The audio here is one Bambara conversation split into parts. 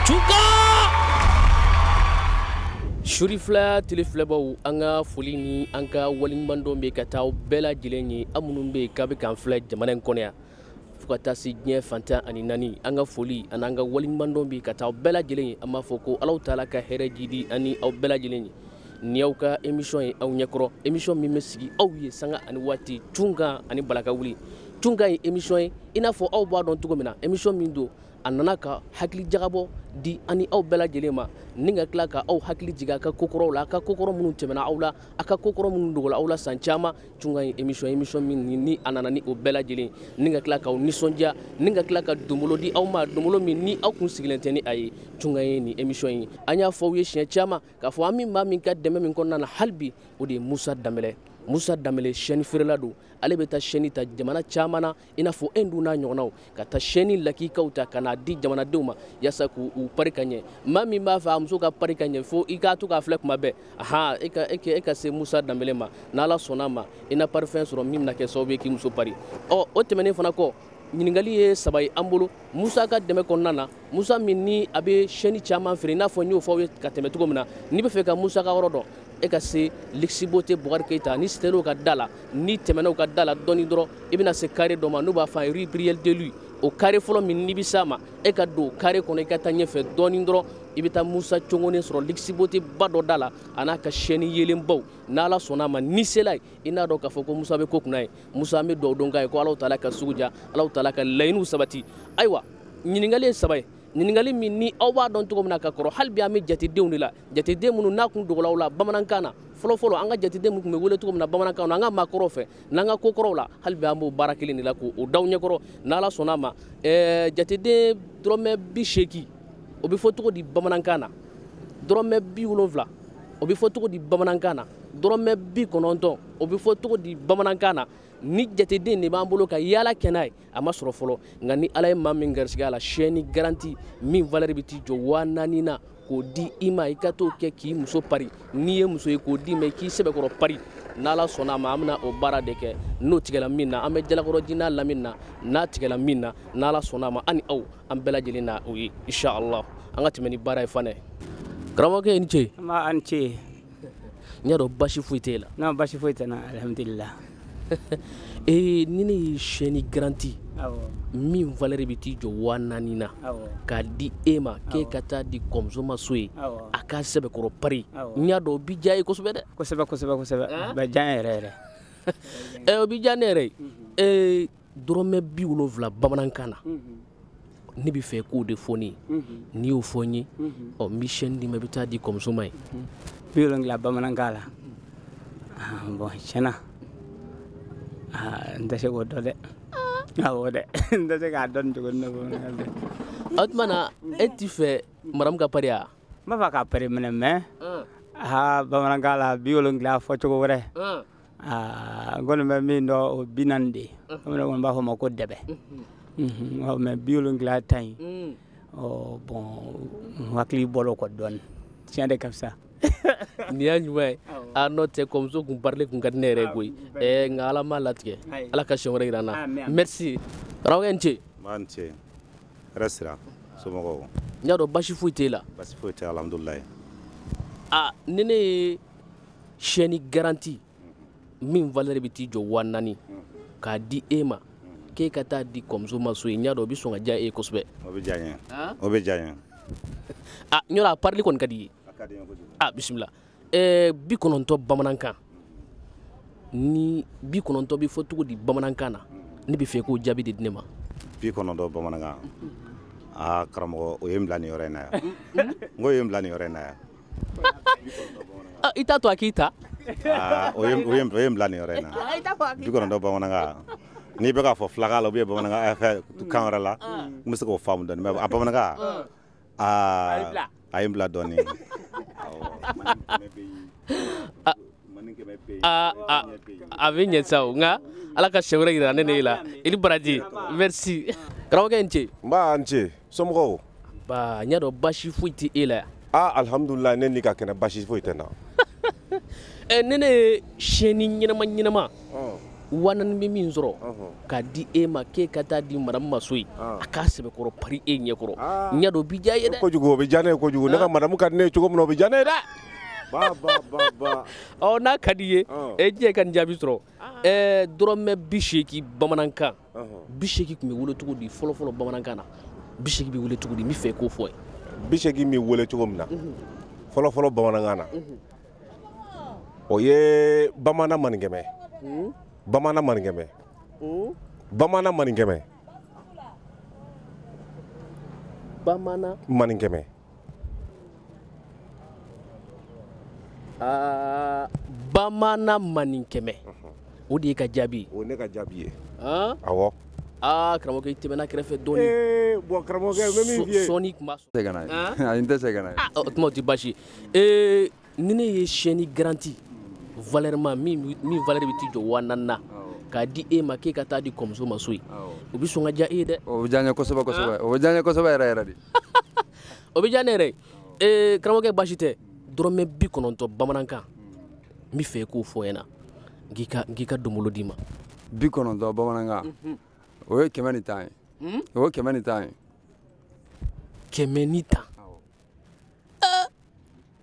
Cuka suri filɛ tele filɛbaw, an ka foli ni an ka waleɲumandɔn bɛ ka taa aw bɛɛ lajɛlen ye, aw minnu bɛ yen k'a bɛ k'an filɛ jamana in kɔnɔ yan fo ka taa se diɲɛ fantan ani naani. An ka foli ani an ka waleɲumandɔn bɛ ka taa aw bɛɛ lajɛlen ye. An b'a fɔ ko Alahu taala ka hɛrɛ jidi ani aw bɛɛ lajɛlen ye. Ni y'aw ka émission ye aw ɲɛkɔrɔ, émission min bɛ sigi aw ye sanga ani waati, cunkan ani balaka wuli. Cunkan ye émission ye, i n'a fɔ aw b'a dɔn cogo min na, émission min don, a nana ka hakili jagabɔ di ani aw bɛɛ lajɛlen ma, ni ka tila ka aw hakili jigin a ka kokɔrɔw la, a ka kokɔrɔ minnu tɛmɛna aw la, a ka kokɔrɔ minnu dogola aw la san caman. Cunkan ye émission, émission min ni a nana ni o bɛɛ lajɛlen, ni ka tila k'aw nisɔndiya, ni ka tila ka donbolo di aw ma, donbolo min ni aw kun sigilen tɛ ni a ye. Cunkan ye nin émission ye. An y'a fɔ aw ye siɲɛ caman k'a fɔ an min maa min ka dɛmɛ min kɔnɔna na hali bi, o de ye Musa Danbɛlɛ. Musa Danbɛlɛ chaîne feerela don. Ale bɛ taa chaîne ta jamana caman na, i n'a fɔ Inde n'a ɲɔgɔnnaw, ka taa chaîne lakikaw ta ka n'a di jamanadenw ma yaasa k'u pari ka ɲɛ. Maa min b'a fɛ a muso ka pari ka ɲɛ, fo i k'a to k'a filɛ kuma bɛɛ, ahan, e ka se Musa Danbɛlɛ ma. N'Ala sɔnna a ma, i na parfum sɔrɔ min bɛna kɛ sababu ye k'i muso pari. Ɔ, o tɛmɛnen fana kɔ, ɲininkali ye saba ye an bolo Musa ka dɛmɛ kɔnɔna na. Musa min ni a bɛ chaîne caman feere, i n'a fɔ n y'o fɔ aw ye ka tɛmɛ cogo min na, n'i bɛ fɛ ka Musa ka yɔrɔ dɔn, e ka se Luxe Beauté Bougar Keita. Ni ser'o ka da la, n'i tɛmɛna o ka da la dɔɔni dɔrɔn, i bɛna se carré dɔ ma n'u b'a fɔ a rue Briel de Lui. O carré fɔlɔ min n'i bɛ s'a ma, e ka don carré kɔnɔ, i ka taa ɲɛfɛ dɔɔni dɔrɔn, i bɛ taa Musa Congone sɔrɔ Luxe Beauté ba dɔ da la, a n'a ka chaîne yeelenbaw. N'Ala sɔnna a ma, n'i sela yen, i n'a dɔn k'a fɔ ko Musa bɛ ko kunna ye. Musa, an bɛ dugawu don k'a ye ko Alahu taala ka sugu diya, Alahu taala ka laɲiniw sabati. Ayiwa, ɲininkali ye saba ye, ɲininkali min ni aw b'a dɔn cogo min na ka kɔrɔ, hali bi an bɛ jatedenw de la, jateden minnu n'a kun dogola aw la bamanankan na fɔlɔ fɔlɔ. An ka jateden minnu tun bɛ wele cogo min na bamanankan na, an ka maakɔrɔw fɛ n'an ka kokɔrɔw la, hali bi an b'o baara kelen de la k'o d'aw ɲɛkɔrɔ. N'Ala sɔnna a ma, jateden dɔrɔmɛ 80, o bɛ fɔ cogo di bamanankan na? Dɔrɔmɛ 70, o bɛ fɔ cogo di bamanankan na? Dɔrɔmɛ 90, o bɛ fɔ cogo di bamanankan na? Ni jateden de b'an bolo ka yaala kɛ n'a ye, a ma sɔrɔ fɔlɔ. Nka ni Ala ye maa min garisigɛ a la, chaîne garantie min valeur bɛ t'i jɔ 4000 na, k'o di i ma, i ka t'o kɛ k'i muso pari. N'i ye muso ye, k'o d'i ma, i k'i sɛbɛkɔrɔ pari. N'Ala sɔnna a ma, an bɛna o baara de kɛ. N'o tigɛla min na, an bɛ Jalakɔrɔ ji n'a lamini na. N'a tigɛla min na, n'Ala sɔnna a ma, an ni aw, an bɛɛ lajɛlen na o ye, inshallah. An ka tɛmɛ ni baara ye fana. Karamɔgɔkɛ, i ni ce. An b'a, an ce. N y'a dɔn basi foyi t'e la. Non, basi foyi tɛ n na, alhamdulillah. Ee, ni ne ye chaîne garantie min valeur bɛ t'i jɔ 4000 na k'a di e ma, k'e ka taa di kɔmuso ma so ye, a k'a sɛbɛkɔrɔ pari, n y'a dɔn o bi diya ye kosɛbɛ dɛ. Kosɛbɛ, kosɛbɛ, kosɛbɛ, bɛ diya n yɛrɛ yɛrɛ. Ɛ, o bi diya ne yɛrɛ ye. Ee, dɔrɔmɛ 70 bamanankan na, ne bɛ fɛ k'o de fɔ ne ye. N'i y'o fɔ n ye, ɔ, n bɛ chaîne d'i ma, i bɛ taa di kɔmuso ma ye. 70 bamanankan la, bon, tiɲɛna n tɛ se k'o dɔn dɛ. Awɔ dɛ, n tɛ se k'a dɔn nin cogo in na bamanankan dɛ. O tuma na, e t'i fɛ maramu ka pari wa? N b'a fɛ k'a pari minɛ, mais aa, bamanankan la 70 fɔ cogo wɛrɛ, aa, n kɔni bɛ min dɔn, o 40 de ye. Komi ne kɔni b'a fɔ o ma ko dɛbɛ, mais 70 ta in, ɔ bon, n hakili bɔra o kɔ dɔɔnin. Tiɲɛ de ka fisa. Nin y'a ɲuman ye. A n'o tɛ, kɔmuso kun parilen kun ka di ne yɛrɛ ye koyi. Ɛɛ, nka Ala m'a latigɛ. Ala ka siɲɛ wɛrɛ yira an na. Merci, karamɔgɔkɛ, ni ce. N ni ce, hɛrɛ sira, somɔgɔw? N y'a dɔn basi foyi t'e la. Basi foyi tɛ, alhamdulilayi. A, ni ne ye chaîne garantie min valeur bɛ t'i jɔ 4000 k'a di e ma, k'e ka taa di kɔmuso ma so ye, n y'a dɔn o bɛ sɔn ka diya e ye kosɛbɛ. O bɛ diya n ye, o bɛ diya n ye. A, n yɔrɔ a parili kɔni ka di i ye. A ka di n ye kojugu. A, bisimila. Ɛɛ, 90 bamanankan ni 90 bɛ fɔ cogo di bamanankan na? Ne bɛ fɛ k'o jaabi de di ne ma. 90 bamanankan, aa, karamɔgɔ, o ye n bila nin yɔrɔ in na yan. N ko o ye n bila nin yɔrɔ in na yan. I t'a to a k'i ta. Aa, o ye n bila nin yɔrɔ in na. 90 bamanankan, n'i bɛ k'a fɔ filakan la ou bien bamanankan fɛn kan wɛrɛ la, n bɛ se k'o faamu dɔɔnin, mais a bamanankan, aa, a ye n bila dɔɔnin. Awɔ. A a, a bɛ ɲɛ sa o, nka Ala ka siɲɛ wɛrɛ yira ne ne la. I ni baraji, merci. Karamɔgɔkɛ, i ni ce. N ba, n ce, somɔgɔw? Ba, n y'a dɔn basi foyi tɛ e la yan. Ah, alhamdulilayi, ne ni ka kɛnɛ, basi foyi tɛ n na. Ɛ, ne ye chaîne ɲɛnama ɲɛnama 4,000 bɛ min sɔrɔ k'a di e ma k'e ka taa di madame ma so yen a k'a sɛbɛkɔrɔ pari e ɲɛkɔrɔ n y'a dɔn o b'i diya i ye dɛ. Kojugu o bɛ diya ne ye kojugu ne ka madame ka di ne ye cogo min na o bɛ diya ne ye dɛ. Ba ba ba ba. Ɔ n'a ka di i ye e diɲɛ ka nin jaabi sɔrɔ ɛɛ dɔrɔmɛ 80 bamanankan 80 tun bɛ wele cogo di fɔlɔ fɔlɔ bamanankan na 80 bɛ wele cogo di n bɛ fɛ i k'o fɔ n ye. 80 bɛ wele cogo min na fɔlɔ fɔlɔ bamanankan na o ye bamanan maninkɛmɛ. Bamanan maninkɛmɛ. Bamanan maninkɛmɛ. Bamanan maninkɛmɛ. Aa bamanan maninkɛmɛ. O de ye ka jaabi ye. O ne ka jaabi ye. Awɔ. Aa karamɔgɔkɛ i tɛmɛna kɛrɛfɛ dɔɔni. Ee bɔn karamɔgɔkɛ n bɛ min f'i ye. Sɔɔni tun b'a sɔrɔ. Tɛ ka na ye. Ayi n tɛ se ka na ye. O tuma o tɛ baasi ye. Ni ne ye siyɛnni garanti valeur ma min valeur bɛ t'i jɔ 4,000 na k'a di e ma k'e ka taa di kɔmuso ma so yen o bɛ sɔn ka diya e ye dɛ. O bɛ diya n ye kosɛbɛ kosɛbɛ o bɛ diya n ye kosɛbɛ yɛrɛ yɛrɛ de. O bɛ diya ne yɛrɛ ye. Karamɔgɔkɛ baasi tɛ dɔrɔmɛ 90 bamanankan n bɛ fɛ i k'o fɔ n ɲɛna n k'i ka donbolo d'i ma. 90 bamanankan o ye 110 ye. O ye 110 ye. 110.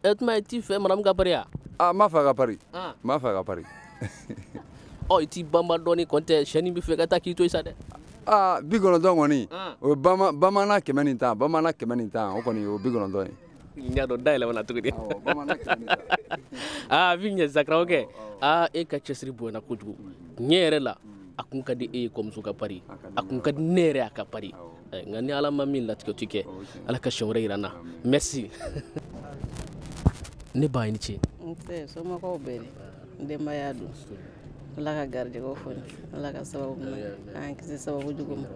E tuma i t'i fɛ madame ka pari wa? Ah n b'a fɛ a ka pari. N b'a fɛ a ka pari. Ɔ i t'i banba dɔɔni kɔni tɛ siyɛnni bɛ fɛ ka taa k'i to yen sa dɛ. Aa 90 kɔni o ye bamanan 110 bamanan 110 o kɔni o ye 90 ye. N y'a dɔn da yɛlɛmana tuguni. Aa a bɛ ɲɛ sisan karamɔgɔkɛ. Aa e ka cɛsiri bonyana kojugu. Tiɲɛ yɛrɛ la a kun ka di e ye kɔmuso ka pari a kun ka di ne yɛrɛ a ka pari nka ni Ala ma min latigɛ o ti kɛ. Ala ka siɲɛ wɛrɛ yira n na. Merci. Ne ba i ni ce. Nse somɔgɔw bɛ di denbaya dun Ala ka garijɛgɛw foni Ala ka sababu ɲuman k'an kisi sababu jugu ma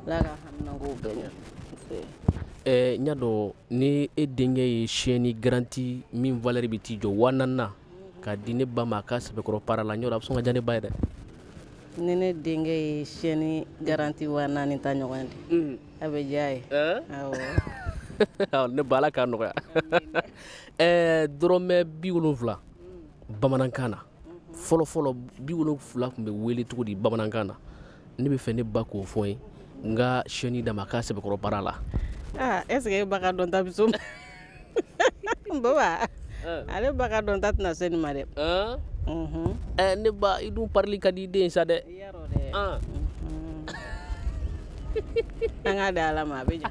Ala ka haminankow bɛɛ ɲɛ. Nse. N y'a dɔn ni e denkɛ ye siyɛnni garanti min valeur bɛ t'i jɔ 4,000 na k'a di ne ba ma a k'a sɛbɛkɔrɔ para la n y'a dɔn a bɛ sɔn ka diya ne ba ye dɛ. Ni ne denkɛ ye siyɛnni garanti 4,000 ta ɲɔgɔn de a bɛ diya ye. Awɔ. Ne ba Ala k'a nɔgɔya. Dɔrɔmɛ 70 bamanankan na fɔlɔ fɔlɔ 70 tun bɛ wele cogo di bamanankan na ne bɛ fɛ ne ba k'o fɔ n ye n ka siyɛnni d'a ma a k'a sɛbɛkɔrɔ baara la. Aa est ce que e ba ka dɔnta bɛ s'o ma? Baba ale ba ka dɔnta tɛna se nin ma dɛ. Ne ba i dun parili ka di i den ye sa dɛ. I y'a dɔn dɛ. An k'a di Ala ma a bɛ ɲɛ.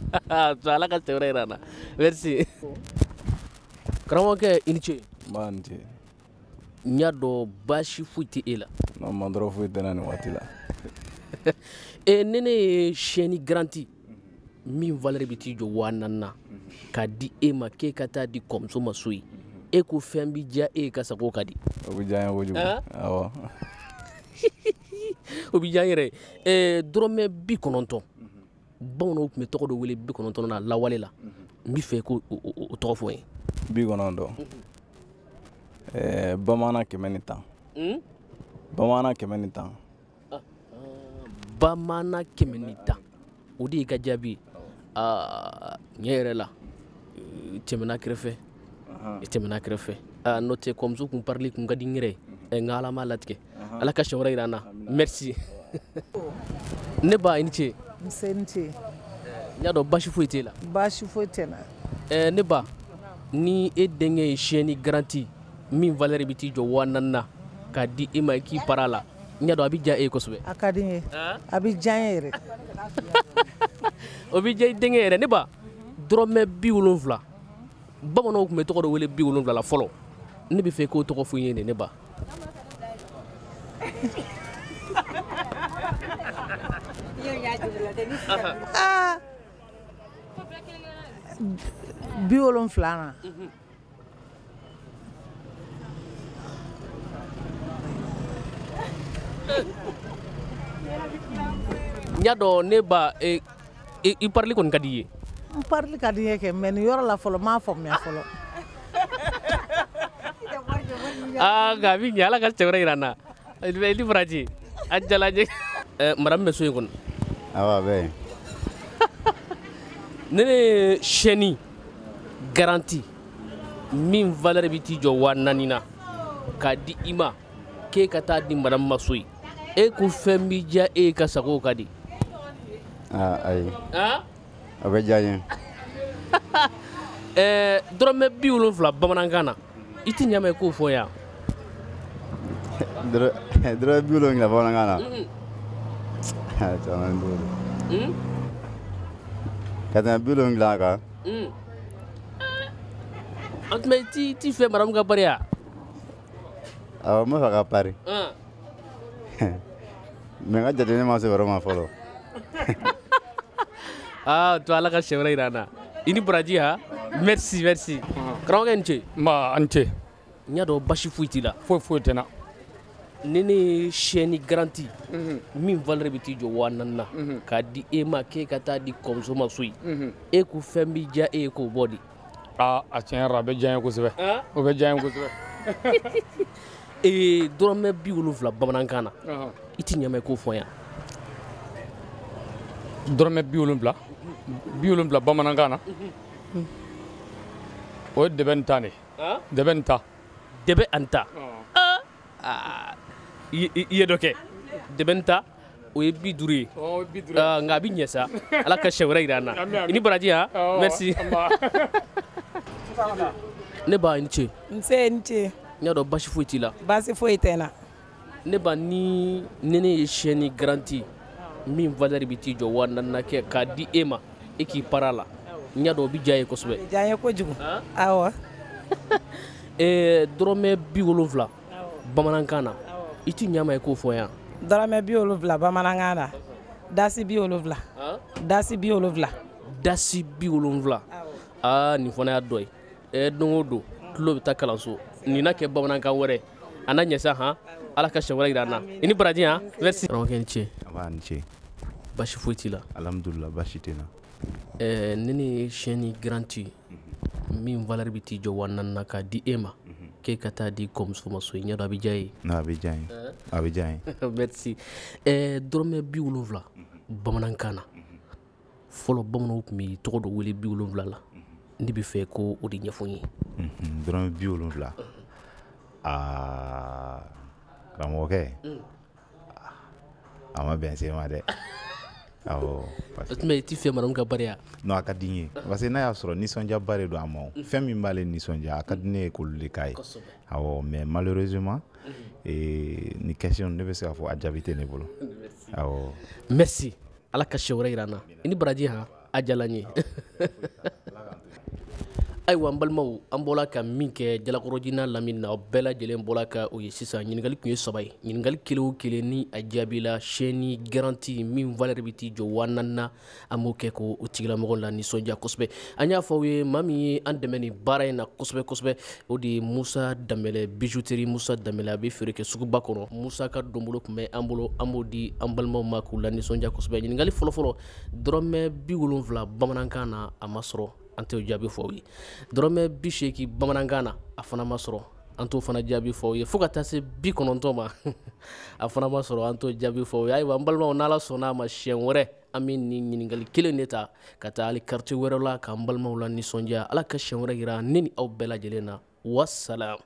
Ala ka cɛ wɛrɛ yira an na. Merci. Karamɔgɔkɛ i ni ce. Nba ni ce. N y'a dɔn baasi foyi tɛ e la. Non mantɔrɔ foyi tɛ n na nin waati la. Ni ne ye siyɛnni garanti min valeur bɛ t'i jɔ 4,000 na k'a di e ma k'e ka taa di kɔmuso ma so yen e ko fɛn bɛ diya e ye ka sago ka di. O bɛ diya n ye kojugu. Awɔ. O bɛ diya n yɛrɛ ye. Dɔrɔmɛ 90 bamananw tun bɛ tɔgɔ dɔ wele 90 na lawale la n bɛ fɛ k'o tɔgɔ fɔ n ye. 90. Bamanan 110. Bamanan 110. Bamanan 110 o de y'i ka jaabi ye. Aa tiɲɛ yɛrɛ la i tɛmɛna kɛrɛfɛ i tɛmɛna kɛrɛfɛ. Aa n'o tɛ kɔmuso kun parili kun ka di n yɛrɛ ye nka Ala m'a latigɛ. Ala ka siɲɛ wɛrɛ yira an na. Merci. Ne ba i ni ce. Nse ni ce. N y'a dɔn baasi foyi t'e la. Baasi foyi tɛ n na. Ne ba ni e denkɛ ye siyɛnni garanti min valeur bɛ t'i jɔ 4,000 na k'a di e ma k'i para la n y'a dɔn a bɛ diya e ye kosɛbɛ. A ka di n ye. A bɛ diya n ye yɛrɛ. O bɛ diya i denkɛ yɛrɛ. Ne ba dɔrɔmɛ 70 bamananw tun bɛ tɔgɔ dɔ wele 70 la fɔlɔ ne bɛ fɛ k'o tɔgɔ fɔ n ye de ne ba. Aa 70 na. N y'a dɔn ne ba i parili kɔni ka di i ye. N parili ka di n ye kɛ mais nin yɔrɔ la fɔlɔ n m'a faamuya fɔlɔ. Aa nka a bɛ ɲɛ Ala ka cɛ wɛrɛ yira an na. I ni faraji a diyara n ye. Madame bɛ so in kɔnɔ. Awɔ a bɛ yen. Ne ye siyɛnni garanti min valeur bɛ t'i jɔ 4,000 na k'a di i ma k'e ka taa di madame ma so yen E ko fɛn b'i diya e ka sago ka di. Ayi. A bɛ diya n ye. Dɔrɔmɛ 70 bamanankan na, i ti ɲa mɛn k'o fɔ yan. Dɔrɔmɛ 70 bamanankan na. Caman b'o de. Ka tɛmɛ 70 kan. O tuma i ti fɛ maramu ka pari ya? Awɔ, n b'a fɛ ka pari. Mais n ka jateminɛ ma se o yɔrɔ ma fɔlɔ. Ah, to Ala ka siɲɛ wɛrɛ yira an na. I ni baraji ha. Merci, merci. Karamɔgɔkɛ ni ce. Nba, a ni ce. N y'a dɔn basi foyi t'i la. Foyi foyi tɛ n na. Ni ne ye siyɛni garanti min valeur bɛ t'i jɔ 4000 na k'a di e ma k'e ka taa di kɔmuso ma so yen, e ko fɛn b'i diya e ye k'o bɔ di. Aa, a tiɲɛ yɛrɛ la a bɛ diya n ye kosɛbɛ. O bɛ diya n ye kosɛbɛ. Dɔrɔmɛ 70 bamanankan na, i ti ɲa mɛn k'o fɔ yan. Dɔrɔmɛ 70 70 bamanankan na, o ye dɛbɛ ni tan de ye. Dɛbɛ ni tan. Dɛbɛ ani tan. I ye dɔ kɛ. Dɛbɛ ni tan, o ye 50 ye. Nka a bɛ ɲɛ sa. Ala ka siɲɛ wɛrɛ yira an na. I ni baraji ha. Merci. Ne ba, i ni ce. Nse, i ni ce. N y'a dɔn basi foyi t'i la. Basi foyi tɛ n na. Ne ba, ni ne ye siyɛni garanti min valeur bɛ t'i jɔ 4000 na kɛ k'a di e ma, e k'i para la, n y'a dɔn o bɛ diya ye kosɛbɛ. O bɛ diya n ye kojugu. Awɔ. Dɔrɔmɛ 70 bamanankan na, i ti ɲa ma i k'o fɔ yan. Dɔrɔmɛ 70 bamanankan na, dasi 70. Dasi 70. Dasi 70. Aa, nin fana y'a dɔ ye. Don o don tulo bɛ taa kalanso, nin na kɛ bamanankan wɛrɛ, a na ɲɛ sa han. Ala ka siɲɛ wɛrɛ yira an na. I ni baraji han. Merci. Karamɔgɔkɛ ni ce. Nba, ni ce. Basi foyi t'i la. Alhamdulillah, basi tɛ n na. Ni ne ye siyɛni garanti min valeur bɛ t'i jɔ 4000 na k'a di e ma, k'e ka taa di kɔmuso ma so, n y'a dɔn a bɛ diya e ye. Non, a bɛ diya n ye. A bɛ diya n ye. Merci. Dɔrɔmɛ 70 bamanankan na, fɔlɔ bamananw tun bɛ tɔgɔ dɔ wele 70 la, ne bɛ fɛ ko o de ɲɛfɔ n ye. Dɔrɔmɛ 70. Aa, karamɔgɔkɛ, a ma bɛn se ma dɛ. Awɔ. O tuma i ti fɛ maramu ka bariya? Non, a ka di n ye. Parce que n'a y'a sɔrɔ nisɔndiyaba de don a ma, fɛn min b'ale nisɔndiya, a ka di ne ye k'olu de k'a ye. Awɔ, mais malheureusement, ni question ne bɛ se k'a fɔ a jaabi tɛ ne bolo. Awɔ. Merci. Ala ka siɲɛ wɛrɛ yira an na. I ni baraji han, a diyara n ye. Ayiwa n balimaw, an bɔla ka min kɛ Jalakɔrɔji n'a lamini na, aw bɛɛ lajɛlen bɔla ka o ye sisan. Ɲininkali tun ye 3 ye. Ɲininkali kelen o kelen ni a jaabila siyɛni garanti min valeur bɛ t'i jɔ 4000 na, an b'o kɛ k'o tigilamɔgɔ la nisɔndiya kosɛbɛ. An y'a fɔ aw ye, maa min ye an dɛmɛ nin baara in na kosɛbɛ kosɛbɛ, o de ye Musa Danbɛlɛ, bijouterie Musa Danbɛlɛ. A bɛ feere kɛ suguba kɔnɔ. Musa ka donbolo tun bɛ an bolo, an b'o di an balimaw ma k'u la nisɔndiya kosɛbɛ. Ɲininkali fɔlɔfɔlɔ, dɔrɔmɛ 70 bamanankan na, a ma sɔrɔ, an t'o jaabi fɔ aw ye. Dɔrɔmɛ 80 bamanankan na, a fana ma sɔrɔ, an t'o fana jaabi fɔ aw ye. Fo ka taa se 90 ma, a fana ma sɔrɔ, an t'o jaabi fɔ aw ye. Ayiwa n balimaw, n'Ala sɔnna a ma, siɲɛ wɛrɛ an bɛ nin ɲininkali kelen de ta ka taa hali quartier wɛrɛ la k'an balimaw la nisɔndiya. Ala ka siɲɛ wɛrɛ yira ne ni aw bɛɛ lajɛlen na. Wasalaam.